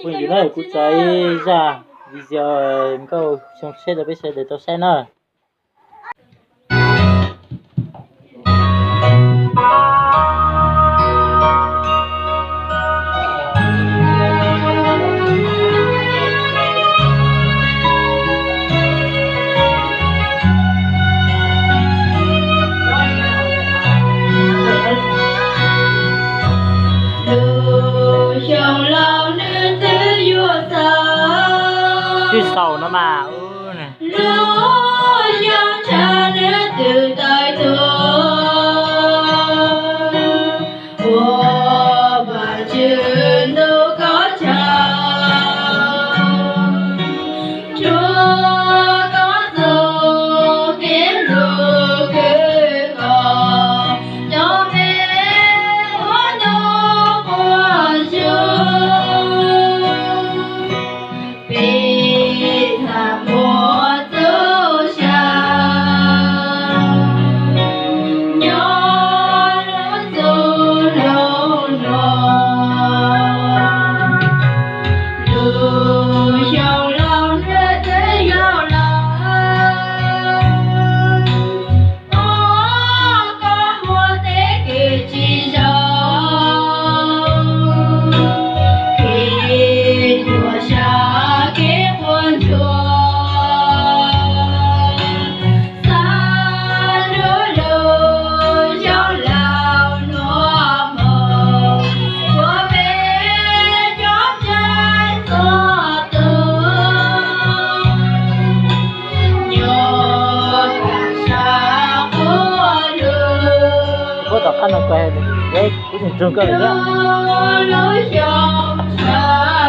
Phooj ywg na, kuv tso ib zaj video nkauj xyoo tshiab rau peb sawv daws tau saib na. Lub xyoo laus nws twb yuav txog, twb xaus no mas. Lub xyoo tshav nws twb tawm tuaj, ua Vajtswv ntuj koj tsaug, rua koj txuj kev ntuj khwv koj, cov me ua ntuj quas tsuag. Peb txaj muag txuj sa, nyob lub txuj lub no, lub xyoo laus nws twb yuav los. Koj muaj tej kev tsis zoo, kev tuag sab kev quaj ntsuag, xav nrog lub xyoo laus nuav moog ua peb cov ntseeg txhua tus, nyob kaam sab quas lug. Puab tom qab no kuv tseem nrug koj lawm thiab. Lub xyoo tshav